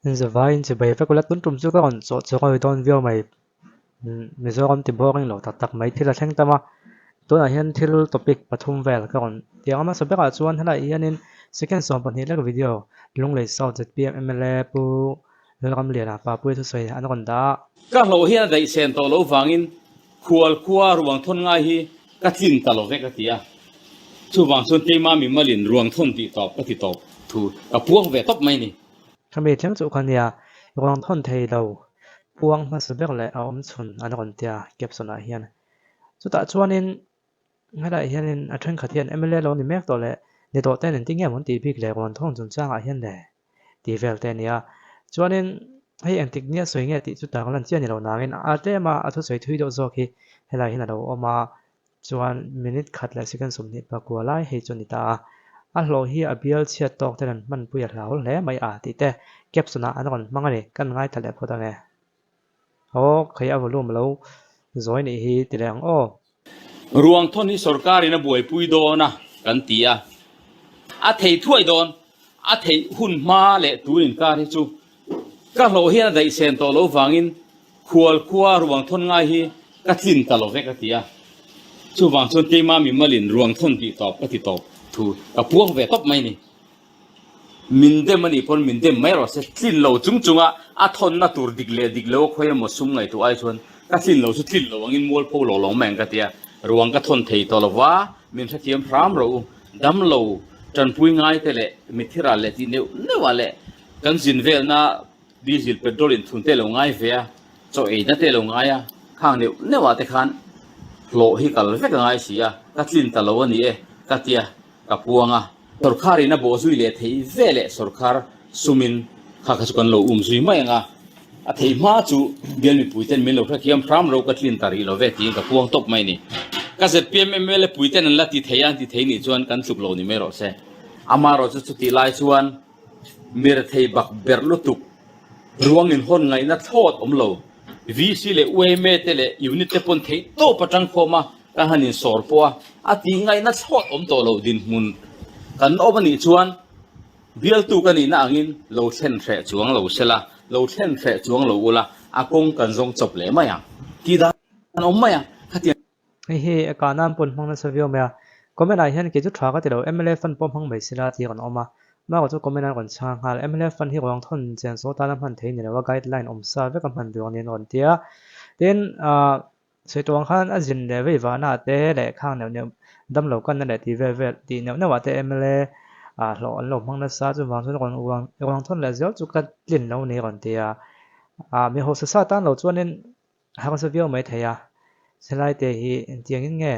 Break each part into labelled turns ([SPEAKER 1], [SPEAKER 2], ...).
[SPEAKER 1] Zavaiin chibai vek ula tun tum chu ka rawn chawh chawk a dawn viau mai. Mizoram ti boring lo tak tak mai thil a thleng tam a, tunah hian thil topic pathum vel ka rawn ti ang a hmasa berah chuan helaiah hianin second 12 lek video Lunglei South zpm mla Pu Lalramliana Papuia thusawi an rawn dah a.
[SPEAKER 2] Ka hlauh hian a daih sen tawh loh vangin khual khua ruang thawn ngai hi ka tlin ta lo vek a ti a, chuvang chuan keima mimalin ruang thawn tih tawp ka ti tawp thu ka puang ve tawp mai a ni.
[SPEAKER 1] Khami thleng chu kha nia, ruang thawn thei lo puang hmasa ber leh a awm chhun an rawn tia caption ah hian. Chutah chuanin helaiah hianin a thenkhat hian mla lo ni mek tawh leh ni tawh ten engtin nge maw an tih bik leh ruang thawn chungchangah hian le tih vel te a nia. Chuanin hei engtik nia sawi nge tih chu tak lan chiah ni lo nangin a tlem a a thusawi thui deuh zawk hi helaiah hian a lo awm a. Chuan minute khat leh second 29 lai hei chu a ni ta a, a hlawh hi a bial chhiat tawk ten an hmanpui a hlau hle mai a tih te caption ah an rawn hmang a ni, kan ngaithla leh phawt ange. Aw khaih a volume lo zawi nih hi ti leh ang aw.
[SPEAKER 2] Ruang thawn hi sorkar in a buaipui dawn a kan ti a, a thei thuai dawn, a theih hun hma leh tun inkar hi chu Ka hlawh hian a daih sen tawh lo vangin khual khua ruang thawn ngai hi ka tlin ta lo vek a ti a. Chuvang chuan keima mimalin ruang thawn tih tawp ka ti tawp thu ka puang ve tawp mai ni. Min dem a nih pawn min dem mai rawh se, tlin lo chung chunga a thawnna tur dik leh dik lo a khawi emaw sum ngaihtuah ai chuan ka tlin lo chu tlin lo angin mualpho lo lawng mai ang ka ti a. Ruang ka thawn thei tawh lo va, min hrethiam hram rawh u, dam lo tanpui ngai te leh mitthi ral leh tih neuh neuh ah leh Kan zin velna diesel petrol in thun te lo ngai ve a, chaw eina te lo ngai a, khang neuh neuh ah te khan hlawh hi kal vek a ngai si a, ka tlin ta lo a ni e ka tia ka puang a. Sorkar in a bawh zui leh thei ve leh sorkar sum in kha kha chu kan lo um zui mai ang a, a thei hma chu bial mipui ten min lo hrethiam hram ro ka tlin ta rih lo ve tiin ka puang tawp mai a ni. Ka zpm mla pui ten an la ti thei a, an ti thei nih chuan kan tluk lo ni mai rawh se. Amaherawhchu chutih lai chuan Mirethei bak berh lutuk, ruang inhawn ngaihna thlawt awm lo. VC leh yma te leh unit te pawn theih tawp atang khawm a, kan han insawr pawh a, a tih ngaihna thlawt awm tawh lo dinhmun kan awm a nih chuan bialtu ka nihna angin lo thlen hreh chuang lo sela, lo thlen hreh chuang lo ula, a kawng kan zawng chawp leh mai ang. Tih dan awm mai a, khatiang.
[SPEAKER 1] Hei hi a kah nan pawn hmang nasa viau mai a, comment ah hian kei chu tha ka ti lo, mla fund pawh hmang mai sila tih kan awm a, Mark chu comment a rawn chhang nghal, mla fund hi ruang thawn chen saw tana hman thei ni lo a, guideline awm sa vek a hman duh ang niin a rawn ti a, tin ah sawi tawh ang khan a zin leh vei vahna ah te leh khang neuh neuh dam lo kanna leh tih vel vel tih neuh neuh ah te mla ah hlawh an lo hmang nasa chuvang chuan rawn ruang ruang thawn leh zel chu ka tlin lo ni a rawn ti a, ah mi hausa sa tan lo chuanin Harsa viau mai thei a, helai te hi engtiangin nge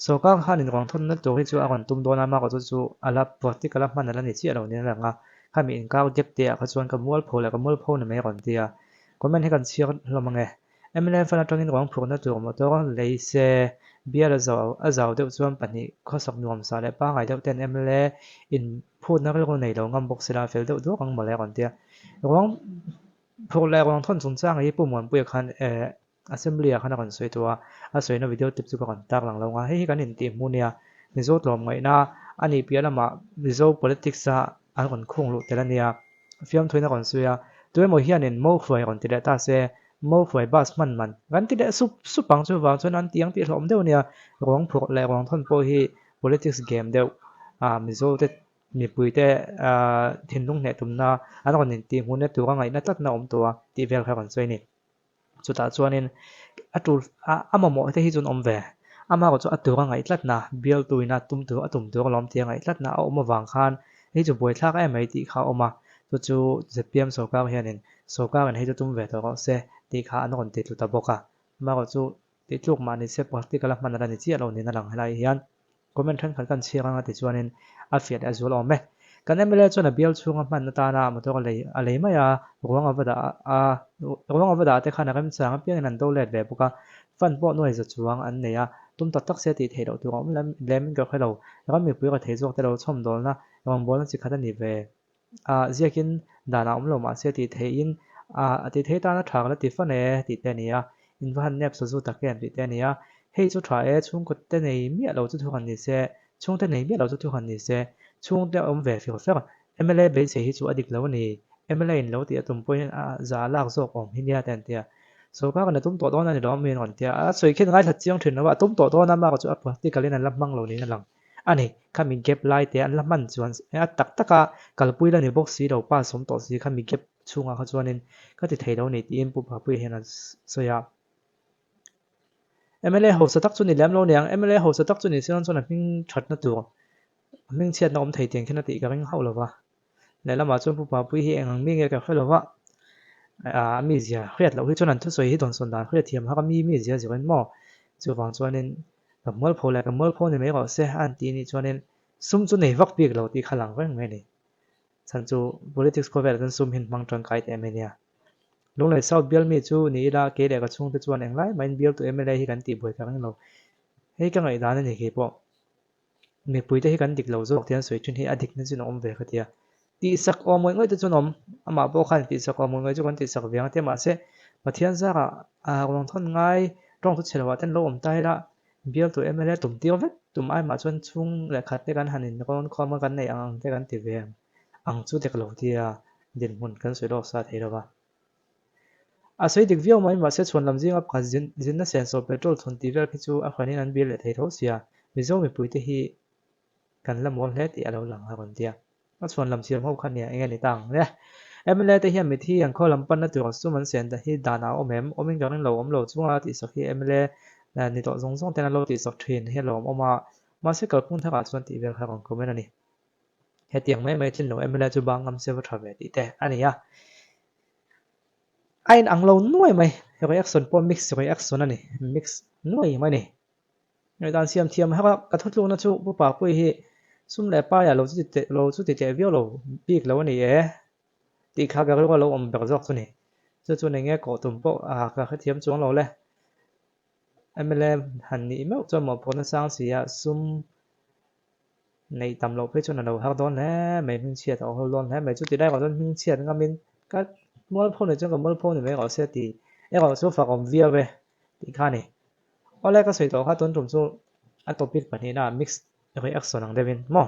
[SPEAKER 1] sorkar khan in ruang thawnna tur hi chu a rawn tum dawn a, amaherawhchu chu chu a la practical a hman a la ni chiah lo niin a lang a, khami inkar gap te ah kha chuan ka mualpho leh ka mualpho ni mai a rawn ti a, comment hi kan chhiar hlawm ange. Mla fund atangin ruang phurhna tur motor lei se, bial a zau a zau deuh chuan pahnih khawsak nuamsa leh pangngai deuh ten mla in phutna rilru nei lo ngam bawk sela fel deuh duak ang mawle a rawn ti a, ruang Phurh leh ruang thawn chungchang hi Pu Muanpuia khan eh Assembly ah khan a rawn sawi tawh a, a sawina video clip chu ka rawn tar lang lo ang a, hei hi kan intih hmu nia, Mizo tlawmngaihna a nih piah lamah Mizo politics a an rawn khung luh tel a nia, fiamthuin a rawn sawi a, tuemaw hianin Mo hruai rawn ti leh ta se, Mo hruai bus hman man kan ti leh sup sup ang chuvang chuan an ti ang tih hlawm deuh a nia, ruang phurh leh ruang thawn pawh hi politics game deuh ah Mizo te Mipuite thinlung hneh tumna an rawn intih hmuhna tura ngaihna tlatna awm tawh a tih vel kha rawn sawi a ni. Chutah chuanin a tul a mamawh te hi chu an awm ve. Amaherawhchu a tura ngaih tlatna, bialtuina tum tur a tum tur alawm tia ngaih tlatna a awm avang khan hei chu buaithlak em mai tih kha a awm a. Chu chu zpm sorkar hianin sorkarin hei chu tum ve tawh rawh se tih kha an rawn ti tlu ta bawk a. Amaherawhchu tihtluk mah ni se practical a hman a la ni chiah lo niin a lang helai hian. Comment thenkhat kan chhiar anga tichuanin a fiah leh a zual awm e. Kan mla chuan a bial chhunga hman atana motor a lei a lei mai a, ruang a va dah a, ruang a va dah te khan a remchang apiangin an do let ve bawk a, fund pawh nuai za chuang an nei a, tum tak tak se tih theih loh tur a awm lem lemin ka hre lo, ram mipui ka thei zawk te lo chhawmdawlna rawngbawlna chi khat a ni ve. A ziakin dan a awm lo mahse tih theihin a ti thei tan a tha ka la ti fan e tih te a ni a, in va han nep sazu tak em tih te a ni a, hei chu tha e chhungkaw te nei miah lo chu thu han ni se, chhungte nei miah lo chu thu han ni se, chhungte awm ve fir fer, mla beisei hi chu a dik lo a ni, Mla in lo tih a tum pawhin a za lak zawk awm hi nia te an ti a. Sorkar kan a tum tawh dawn a ni lo mi an rawn ti a. A sawi khian ngaithla chiang thin lo a, a tum tawh dawn a mah chu a practical in an la hmang lo niin a lang a ni. Khami gap lai te an la hman chuan a tak taka kalpui la ni bawk si lo, pass awm tawh si khami gap chhungah kha chuanin ka ti thei lo ni tiin Pu Papuia hian a sawi a. Mla hausa tak chu ni lem lo niang, mla hausa tak chu ni se chuan a hming thatna tur, a hming chhiatna awm thei tiang khian a tih ka ring hauh lo va. Lehlamah chuan Pu Papui hi eng ang mi nge ka hre lo va, a mizia hriat loh hi chuan an thusawi hi dawnsawn dan hriat thiam hak a mi mizia zirin maw? Chuvang chuanin ka mualpho leh ka mualpho ni mai rawh se a han tih nih chuanin sum chu nei vak bik lo tih kha lang reng mai a ni. Chhan chu politics khawvelah chuan sum hi an hmang tangkai teh mai nia. Lunglei South bial mi chu ni ila kei leh ka chhungte chuan englai mahin bialtu mla hi kan tihbuai ka ring lo. Hei ka ngaihdan a ni kei pawh. Mipuite hi kan dik lo zawk tih an sawi thin hi a dikna chu in awm ve ka ti a. Tihsak awm ngawih ngawih te chuan awm, amah pawh khan tihsak awm ngawih ngawih chu kan tihsak ve ang te mahse Pathian zarah ruang thawn ngai tawng chu chhe loah ten lo awm ta ila bialtu mla tum tir vek tum ai mah chuan chhung leh khat te kan han inrawn khawm a kan neih ang ang te kan ti ve ang chu dik lo tia dinhmun kan sawi lawk sa thei lo va. A sawi dik viau mai, mahse chhuan lam zinga pakhat zin zinna senso petrol thawn tih vel khi chu a hranin an bil leh thei tho sia, Mizo mipuite hi kan la mual hle tih a lo lang a rawn ti a. A chhuan lam siam ho kha nia eng nge ni ta ang le? Mla te hian mithi an khaw lam panna tur sum an sen dan hi dan a awm em? Awmin ka ring lo, awm lo chunga tihsak hi mla ni tawh zawng zawng ten an lo tihsak thin hi a lawm awm a, mahse kalphung tharah chuan tih vel kha rawn comment a ni. Hetiang mai mai thin lo mla chu bang ngam se va tha ve tih te a ni a. A inang lo nuai mai, reaction pawh mix reaction a ni, mix nuai mai a ni. Ngaihdan siam thiam hak a, ka thutlukna chu Pu Papui hi sum leh paiah lo chu ti lo chu ti teh viau lo bik lo a ni e tih kha ka rilru a lo awm ber zawk chu ni. Chu chuan eng nge kawh tum pawh ka hrethiam chuang lo le. Mla han nih meuh chuan mawhphurhna sang si a, sum Neih tam loh phei chuan a lo har dawn hle mai, hmingchhiat a awm dawn hle mai. Chuti lai erawh chuan hmingchhiat ngamin ka mualpho ni chuan ka mualpho ni mai erawh se tih erawh chu fak awm viau e tih kha a ni. Awle ka sawi tawh kha tun tum chu a topic pahnihna ah mixed reaction ang deuhin maw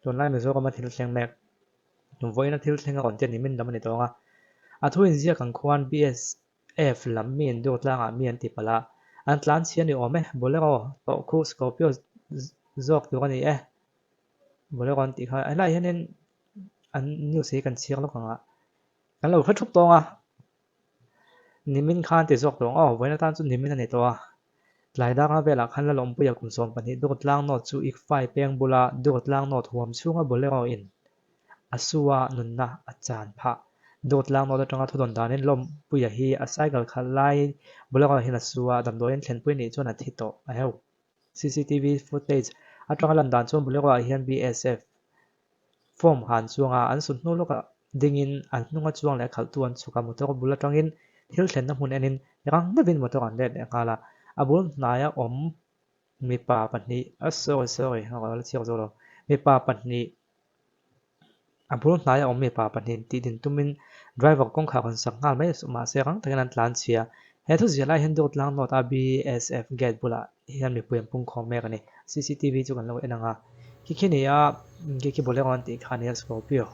[SPEAKER 1] tunlai Mizorama thil thleng mek vawiina thil thleng a rawn tia nimin lam a ni tawh ang a, a thu inziak ang khuan BS F lam mi an dur tlangah mi an ti palh a, an tlan chhi a ni awm e, Bolero tawh khu Scorpio zawk tur a ni e, Bolero an tih kha helaiah hianin an news hi kan chhiar lawk ang a, kan lo hre thup tawng a, nimin khan ti zawk tawh ang aw, vawiin atan chu nimin a ni tawh a, tlai danga velah khan Lalawmpuia kum 12 dur tlang nawt chu Ikfai peng bula dur tlang nawt huam chhunga Bolero in A sua nunna a chan phah. Dawt lang nawt atanga thudawn danin Lawmpuia hi a cycle khalh laiin Bolero hian a su a, damdawiin thlenpui nih chuan a thi tawh a heuh. Cctv footage atanga lan dan chuan Bolero ah hian BSF form han chuanga an sut hnu lawkah dingin an hnunga chuang leh a khalhtu an chhuk a, motor bul atangin thil thlenna hmun enin rang deuhin motor an let leh nghal a, a bul hnaia awm mipa pahnih, sorry sorry, a la chhiak zawk lo, mipa pahnih A bul hnaia awm mipa pahnih tih din tumin driver kawngkhar rawn sak nghal mai mahse rang takin an tlan chhia. He thu ziah lai hian Dawtlang North a BSF gate bulah hian mipui an pungkhawm mek a ni. Cctv chu kan lo en ang a, khi khi ni a, khi khi Bolero an tih kha a ni a, Scorpio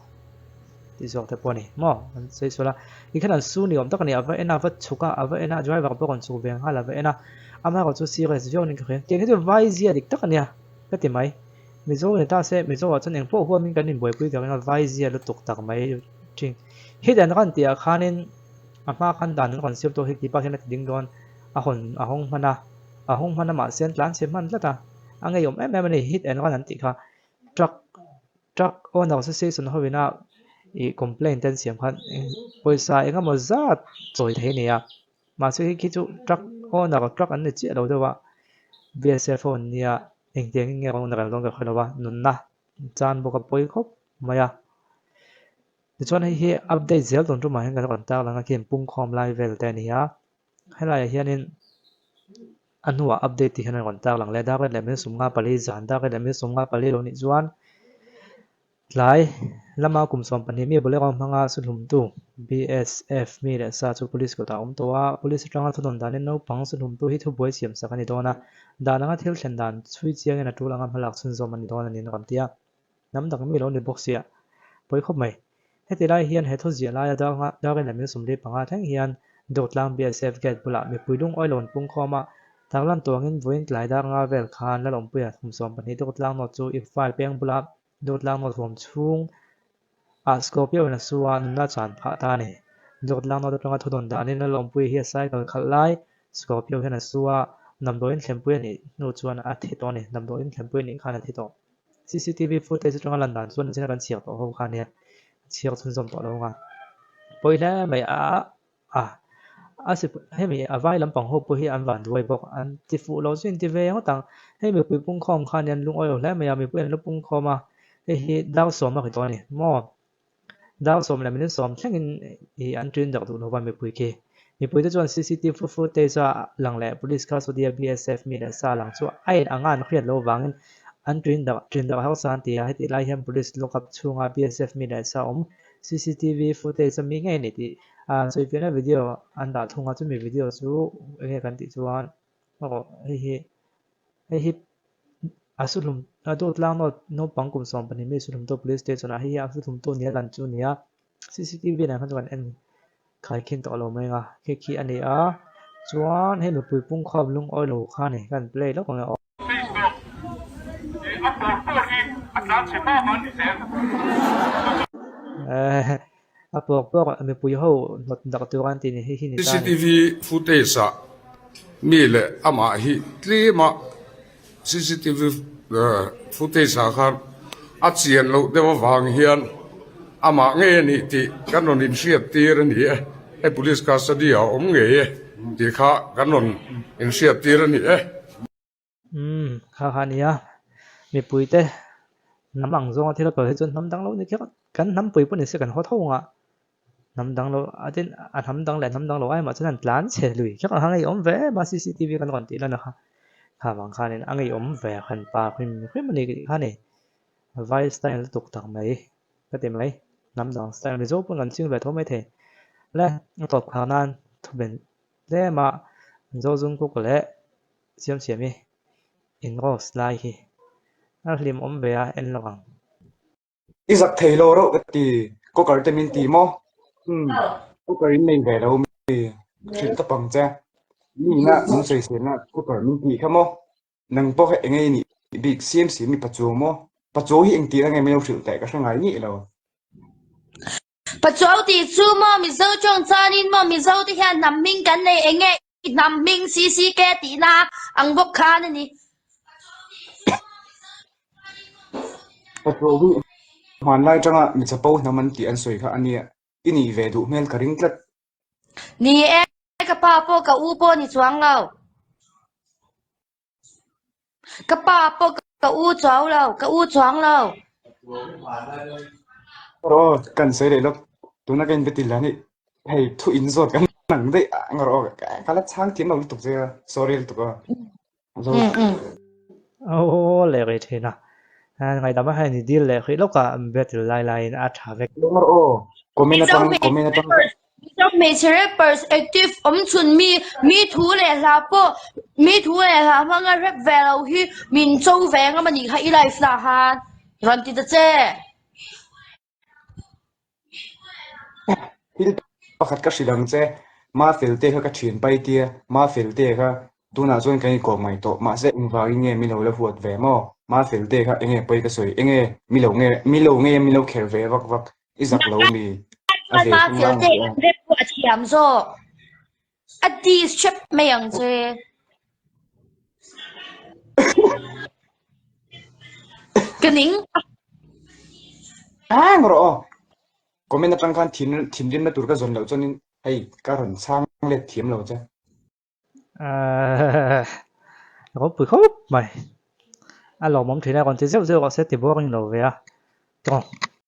[SPEAKER 1] tih zawk te pawh a ni maw an sawi sual a. Khi khan an su ni awm tak a ni, a va en a, a va chhuk a, a va en a, driver pawh rawn chhuk ve nghal a va en a, amaherawhchu chu serious viau niin ka hria. Tiang hi chu vai zia dik tak a nia ka ti mai. Mizo ni ta se, Mizo ah chuan engpawh huamin kan inbuaipui ka ring a, vai zia lutuk tak mai thin. Hit an rawn tih ah khanin a hma khan dan an rawn siam tawh hi tih bak hian a ti ding dawn, a hawn a hawng hman a, a hawng hman a mahse an tlan chhe hman tlat a, a ngeiawm em em a ni hit an rawn an tih kha. Truck truck owner association ho ina ih complaint te an siam khan pawisa eng emaw zat chawi thei a ni a, mahse khi chu truck owner truck an ni chiah lo deuh a, BSF ho an nia. Engtiangin nge rawn rel dawn ka hre lo a, nunna chan bawk a pawi khawp mai a. Tichuan hei hi update zel tawn tumah hian kan rawn tar lang a khi pungkhawm lai vel te a ni a. Helaiah hianin a hnuah update tih hian a rawn tar lang leh a, dar leh minute 54 zan dar leh minute 54 lo nih chuan Tlai lama kum 12 mi Bolero hmanga suhlumtu BSF mi leh sa chu police kutah a awm tawh a, police atanga thunawn danin naupang suhlumtu hi thubuai siam sak a ni dawn a, dan anga thil thlen dan chhui chiangin a tul anga hmalak chhunzawm a ni dawn a niin a rawn ti a, hnam dang mi lo ni bawk sia pawi khawp mai. Heti lai hian he thu ziah laia Darren leh min 45 thleng hian Dawtlang BSF gate bulah mipui lungawi lo an pung khawm a, tarlan tuangin vawiin tlai dar nga vel khan Lalawmpuia kum 12 Dawtlang nawt chu Imphal peng bula Dawtlang nawt huam chhung ah Scorpio in a su a, nunna chan phah ta a ni. Dawtlang nawt atanga thudawn danin Lalawmpuia hi a cycle khalh lai Scorpio hian a su a, damdawiin thlenpui a nih hnu chuan a thi tawh a ni. Damdawiin thlenpui a nih khan a thi tawh. Cctv footage atanga lan dan chuan zing a kan chhiar tawh ho kha nia chhiar chhunzawm tawh lo anga pawi hle mai a a a si hemi a vai lampang ho pawh hi an van duai bawk an ti fuh lo chu inti ve ngawt ang hei mipui pungkhawm kha nia an lungawi lo hle mai a mipui an lu pungkhawm a hei hi dar sawm a ri tawh a ni maw. Dar sawm leh minute sawm thlengin ih an ṭin dak duh lo va mipui khi. Mipuite chuan cctv footage a lang leh police custody a BSF mi leh sa lang chu a in anga an hriat loh vangin an ṭin dak ṭin dak harsa an ti a, hetih lai hian police lockup chhunga BSF mi leh sa awm cctv footage a mi ngei a ni tih a sawifiahna video an dah thung a, chumi video chu enge kan tih chuan aw hei hi hei hi a su hlum a dawt tlang nawt naupang kum 12 mi su hlum tawh police station ah hei hi a su hlum tawh nia lan chu a ni a cctv nen khan chu kan en khai khin tawh lo mai ang a khi khi a ni a chuan hei mipui pungkhawm lungawi lo kha a ni kan play lawk ang e aw.
[SPEAKER 3] Facebook i a pawl pawh hi a tlan chhe hma hma ni zel.
[SPEAKER 1] A pawk pawk mipui ho hnawt dak tur an tih ni hi hi ni ta a ni.
[SPEAKER 4] Cctv footage ah mi leh amah hi tlem a cctv footage ah khan a chian loh deuh avang hian amah ngei a nih tih kan rawn inhriat tir a ni e, hei police custody ah a awm ngei e tih kha kan rawn inhriat tir a ni e.
[SPEAKER 1] Umm kha kha nia mipuite hnam ang zawnga thil a kal hi chuan hnam dang lo ni kher kan hnam pui pawh ni se kan haw tho ang a hnam dang lo a tin a hnam dang leh hnam dang lo ai mah chuan an tlan chhe lui kher ang kha ngeiawm ve em a cctv kan rawn tih lan a kha kha vang khanin a ngeiawm ve a khan pa hrim hrim a ni tih kha ni vai style lutuk tak mai ka ti mai hnam dang style mizo pawn kan ching ve tho maithei le a tawp khar nan thuben tlem a Zozung kuk leh Siam siam i in rose lai hi a hlim awm ve a en lawk ang.
[SPEAKER 5] I zak thei lo reuh ka ti, cooker te min ti maw? Umm, cooker in nei ve lo mi, hrilh ta pang che. Mi ina min sawiselna cooker min tih kha maw? Nang pawh kha eng nge i nih bik siam siam i pachu maw? Pachu hi engtir ange min lo hrilh teh ka hre ngai nih lo.
[SPEAKER 6] Pachuau tih chu maw Mizo tawng chuanin maw Mizo te hian hnam hming kan nei eng nge hnam hming CCK tihna ang bawk khan a ni.
[SPEAKER 5] Pachuau hi hmanlai atanga mi chapo hnam an tih an sawi kha a nia, i nih ve duh hmel ka ring tlat.
[SPEAKER 6] Ni e, ka pa pawh ka u pawh ni chuang lo. Ka pa pawh ka u chuang lo, ka u chuang lo.
[SPEAKER 5] Aw, kan sawi leh lawk. Tuna ka inbe til hi hei thu in zawt kan nang daih ang rawh aw. Ka la chhang thiam lo lutuk che a, sorry lutuk a. Zo.
[SPEAKER 1] Aw leh rih thin a. Ngaihdam a hei ni dil leh hrih lawk a, battle lai laiin a tha vek.
[SPEAKER 5] Rawh aw, comment atang comment atang.
[SPEAKER 6] Mizo hmeichhe rappers active awm chhun mi mi thu leh hla pawh mi thu leh hla hmanga rap ve lo hi min cho ve ngam a nih kha i life lah han rawn ti ta che.
[SPEAKER 5] Thil pakhat ka hrilh ang che, Mafel te kha ka thian pai tia, Mafel te kha tunah chuan kan inkawm ngai tawh, mahse engvangin nge min lo la huat ve maw? Mafel te kha enge pawi ka sawi, enge mi lo nge mi lo nge min lo kher ve vak vak, I zak lo mi? A ve
[SPEAKER 6] Chuan
[SPEAKER 5] thung lang
[SPEAKER 6] te
[SPEAKER 5] che a.
[SPEAKER 6] rep pawh a thiam zawk. A diss hrep mai ang che. Ka ning.
[SPEAKER 5] Ang rawh aw. Comment atang khan thin thinrimna tur ka zawn loh chuanin hei ka rawn chhang let thiam lo che.
[SPEAKER 1] Ropui khawp mai. A lawmawm thin a, rawn ti zeuh zeuh rawh se ti boring lo ve a. Tawng.